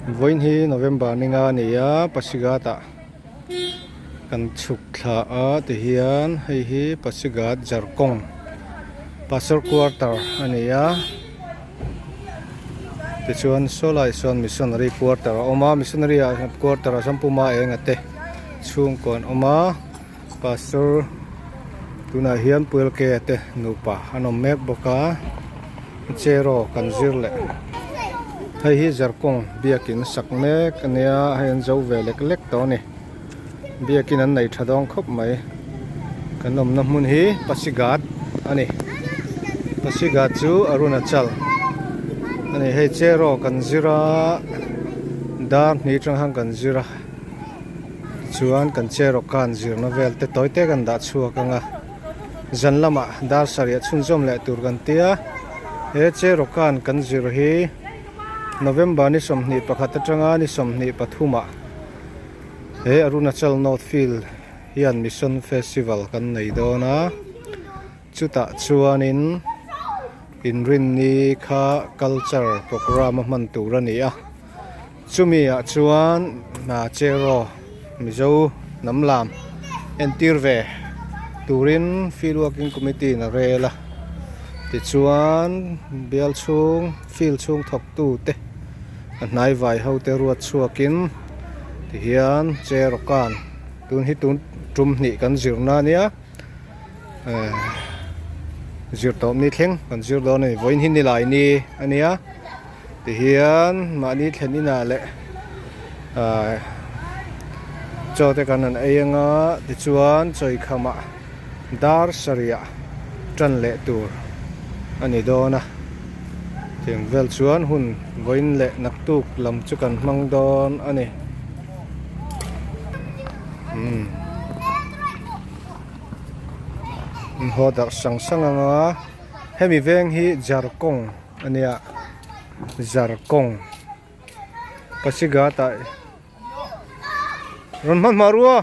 Vawiin hi November ni nga a ni a, Pasighat ah kan chhuk thla a tihian hei hi Pasighat Zarkawng Pastor Quarter a ni a, tichuan saw laiah sawn Missionary Quarter a awm a, Missionary ah Quarter ah sawn Puma enga te chhungkaw an awm a, Pastor tunah hian Puelkea te nupa an awm mek bawk a cheraw kan zir leh hei hi zarkawng biakin sak mek a nia hei an zo ve lek lek tawh a ni biakin an nei tha dawng khawp mai kan awmna hmun hi Pasighat a ni Pasighat chu Arunachal a ni hei cheraw kan zir a dar hnih atang khan kan zir a. Chuan kan chair kan zirna vel te tawi te kan dah chhuak ang a, zan lamah dar sarih chhunzawm leh tur kan tia, he chair kan kan zir hi November ni 21 atanga ni 23 ah he Arunachal North Field hian Mission Festival kan nei dawn a, chutah chuanin inrinni kha culture programme a hman tur a ni a. Chumi ah chuan hna cheraw Mizo hnam lam entir ve turin Field Working Committee in a rel a, tichuan bial chhung field chhung thawk tu te a hnai vai ho te ruat chhuakin tihian cheraw kan tun hi tun tum hnih kan zirna ania eh zir tawp ni thleng kan zir dawn a ni vawiin hi nilai ni ania. Tihian mahni thlen inah leh ahh chaw te kan han ei anga tichuan chawikhamah dar sarih tan leh tur a ni dawn a tiang vel chuan hun vawiin leh naktuk lam chu kan hmang dawn a ni umm an haw darh sang sang anga hemi veng hi jarkawng. Ania zarkawng Pasighat ah rawn hman hmah ru aw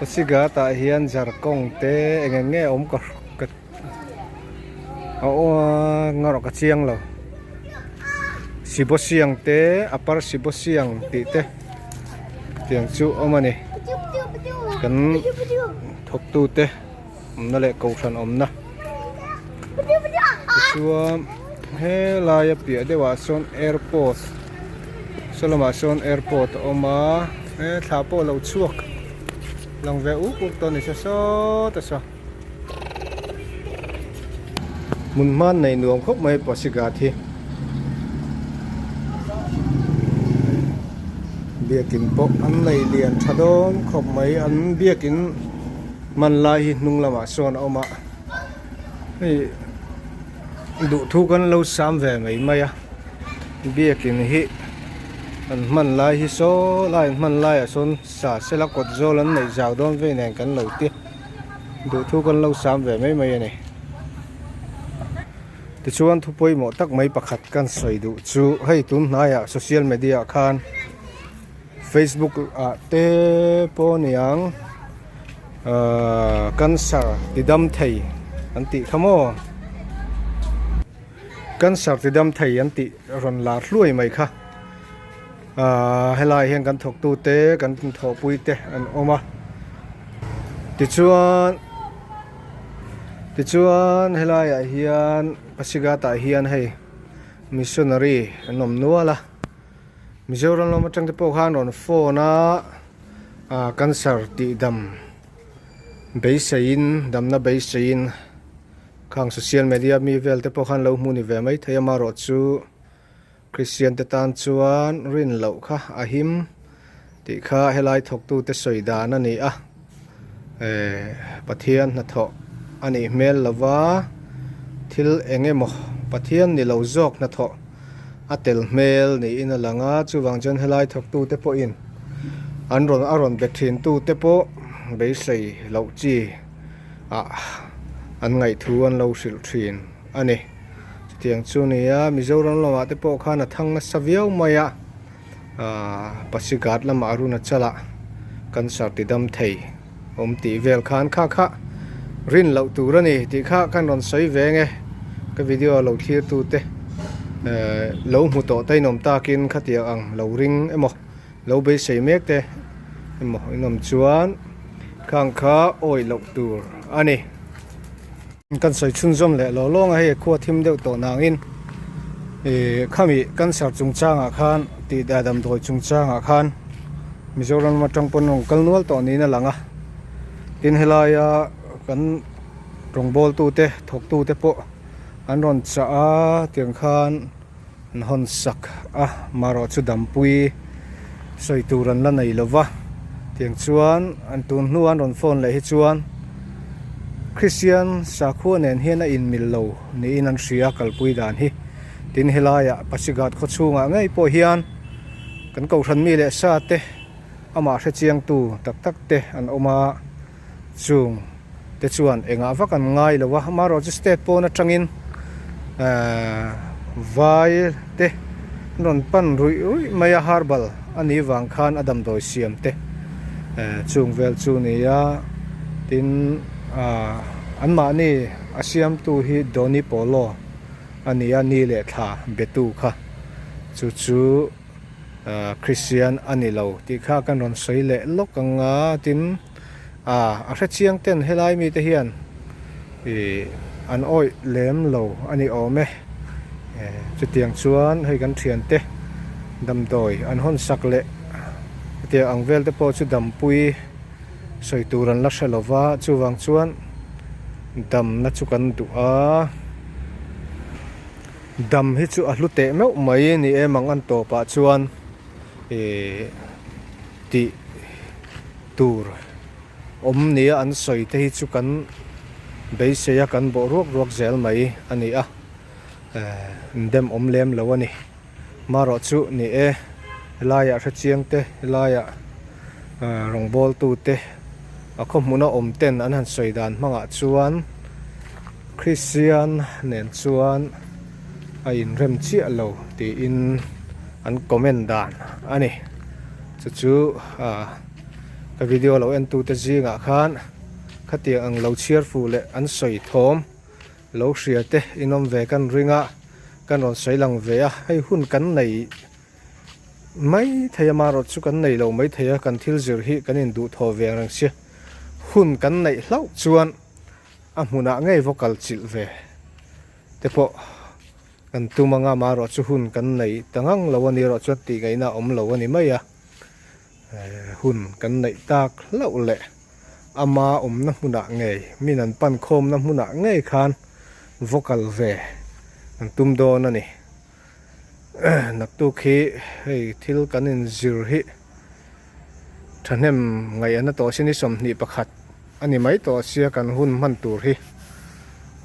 Pasighat ah hian zarkawng te eng eng nge awm ka ka a awm a ngarawh ka chiang lo Sibawsiang te upper Sibawsiang tih te tiang chu awm a ni kan thawktu te. Awmna leh kohhran awmna tichuan helaia piah deuhah sawn airport saw lamah sawn airport a awm a he thla pawh a lo chhuak lang ve uk uk tawh a ni sa sawt a saw hmun hman nei nuam khawp mai Pasighat hi biakin pawh an nei lian tha dawn khawp mai an biakin. Hman lai hi hnung lamah sawn a awm a, hei duhthu kan lo sam ve mai mai a, biakin hi an hman lai hi saw lai an hman laiah sawn sa sela kawt zawl an neih zau dawn vei nen kan lo ti duhthu kan lo sam ve mai mai a ni. Tichuan thu pawimawh tak mai pakhat kan sawi duh chu hei tun hnaiah social media ah khan. Facebook ah te pawh niang ahh cancer ti dam thei an tih kha maw cancer ti dam thei an tih rawn lar hluai mai kha ahh helai hian kan thawk tu te kan thawhpui te an awm a tichuan tichuan helai ah hian Pasighat ah hian hei missionary an awm nual a. Mizoram lam atang te pawh khan rawn phone a ah cancer tih dam beiseiin damna beiseiin khang social media mi vel te pawh khan lo hmu ni ve mai thei a amaherawh chu Christian te tan chuan rin loh kha a him tih kha helai thawk tu te sawi dan a ni a eh Pathian hnathawh a nih hmel lova thil eng emaw Pathian ni lo zawk hnathawh. a tel hmel niin a lang a chuvang chuan helai thawktute pawhin an rawn a rawn be thin tute pawh beisei loh chi ah an ngaihthu an lo hrilh thin a ni chutiang chu a ni a Mizoram lamah te pawh khan a thang nasa viau mai a ahh Pasighat lamah Arunachal ah cancer ti dam thei awm tih vel khan kha kha rin loh tur a ni tih kha kan rawn sawi ve nge ka video lo thlir tu te. Eh lo hmu tawh te inawm takin khatiang ang lo ring emaw lo beisei mek te emaw inawm chuan khang kha awih loh tur a ni. Kan sawi chhunzawm leh lawng lawng a hei khua thim deuh tawh nangin ih khami cancer chungchangah khan tih damdawi chungchangah khan Mizoram atang pawn rawn kal nual tawh niin a lang a tin helaia kan rawngbawltu te thawktu te pawh an rawn chah a tiang khan an hawn sak a marawh chu dampui sawi tur an la nei lo va tiang chuan an tun hnu an rawn phone leh hi chuan Kristian sakhua nen hian a inmil lo niin an hria kalpui dan hi tin helaiah Pasighat khaw chhungah ngei pawh hian kan kohhran mi leh sa te amah hrechiangtu tak tak te an awm a. Chung te chuan engah vak an ngai lo a, amaherawhchu state pawn atangin ehh vai te an rawn pan ruih ruih mai a, herbal a nih vang khan a damdawi siam te ehh chung vel chu ni a, tin ahh anmahni a siamtu hi Doni Polo a ni a, ni leh thla betu kha chu chu. Kristian a ni lo tih kha kan rawn sawi leh lawk ang a, tin ah a hrechiang ten helai mite hian ih an awih lem lo a ni awm e, chutiang chuan hei kan thiante damdawi an hawn sak leh hetiang ang vel te pawh chu dampui sawi tur an la hre lo va, chuvang chuan damna chu kan duh a. Dam hi chu a hlu teh meuh mai ni em ang an tawpah chuan ih tih tur awm nia an sawi te hi chu kan beisei a kan bawh ruak ruak zel mai a ni a eh dem awm lem lo a ni marawh chu ni e helaiah hrechiang te helaiah ah rawngbawltu te a khaw hmuna awm ten an han sawi dan hmangah chuan. Kristian nen chuan a inrem chiah lo tiin an comment dan a ni. Chu chu ah ka video lo en tute zingah khan khatiang ang lo chhiar fuh leh an sawi thawm lo hria te inawm ve kan ring a, kan rawn sawi lang ve a, hei hun kan nei mai thei a marawh chu kan nei lo mai thei a, kan thil zir hi kan induhthawh ve ang reng sia hun kan neih hlauh chuan. A hmunah ngei vaw kal chilh ve te pawh kan tum anga amaherawh chu hun kan nei ta ngang lo a ni erawh chuan tih ngaihna a awm lo a ni mai a, hun kan neih tak hlauh leh ama awmna hmunah ngei min an pan khawmna hmunah ngei khan vaw kal ve kan tum dawn a ni. Naktuk hi hei thil kan inzir hi. Thahnem ngaihna tawh sin hi 21 a ni mai tawh sia kan hun hman tur hi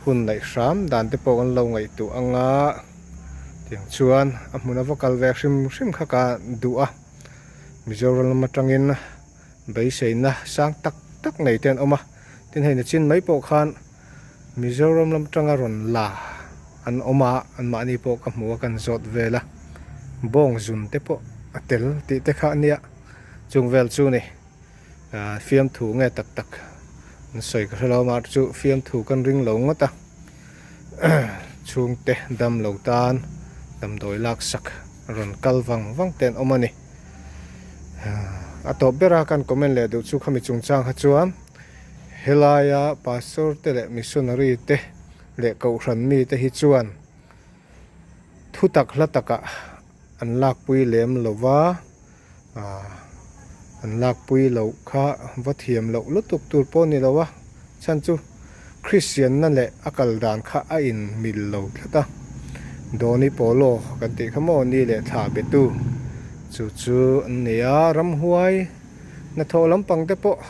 hun neih hram dan te pawh kan lo ngaihtuah ang a tiang chuan a hmun a va kal ve hrim hrim kha ka duh a Mizoram lam atangin beiseina sang tak tak nei te an awm a tin hei nachin mai pawh khan Mizoram lam atanga rawn la an awm a anmahni pawh ka hmu a kan zawt vel a bawng zun te pawh a tel tih te kha a nia chung vel chu ni ah fiamthu nge tak tak an sawi ka hre lo a chu fiamthu kan ring lo ngawt a chhungte dam lo tan damdawi lak sak rawn kal vang vang te an awm a ni a tawp ber a kan comment leh duh chu khami chungchang kha chuan. Helaia pastor te leh missionary te leh kohhran mi te hi chuan thutak hla takah an lakpui lem lo va, ah an lakpui loh kha va thiam loh lutuk tur pawh a ni lo a, chhan chu Kristianna leh a kal dan kha a in mil lo tlat a, Doni Polo kan tih kha maw ni leh thla betu chu chu an ni a, ramhuai hnathawh lampang te pawh.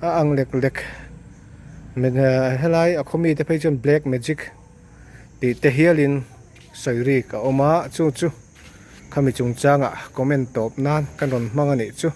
A ang lek lek helai a khaw mite phei chuan black magic tih te hialin sawi rik a awm a chu chu khami chungchangah comment tawp nan kan rawn hmang a nih chu.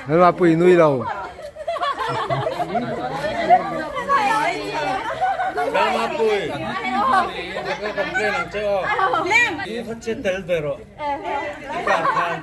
Lalmapui nui lo. Lalmapui. Ka complain ang che aw. I kha che tel ve rawh. I kar khan.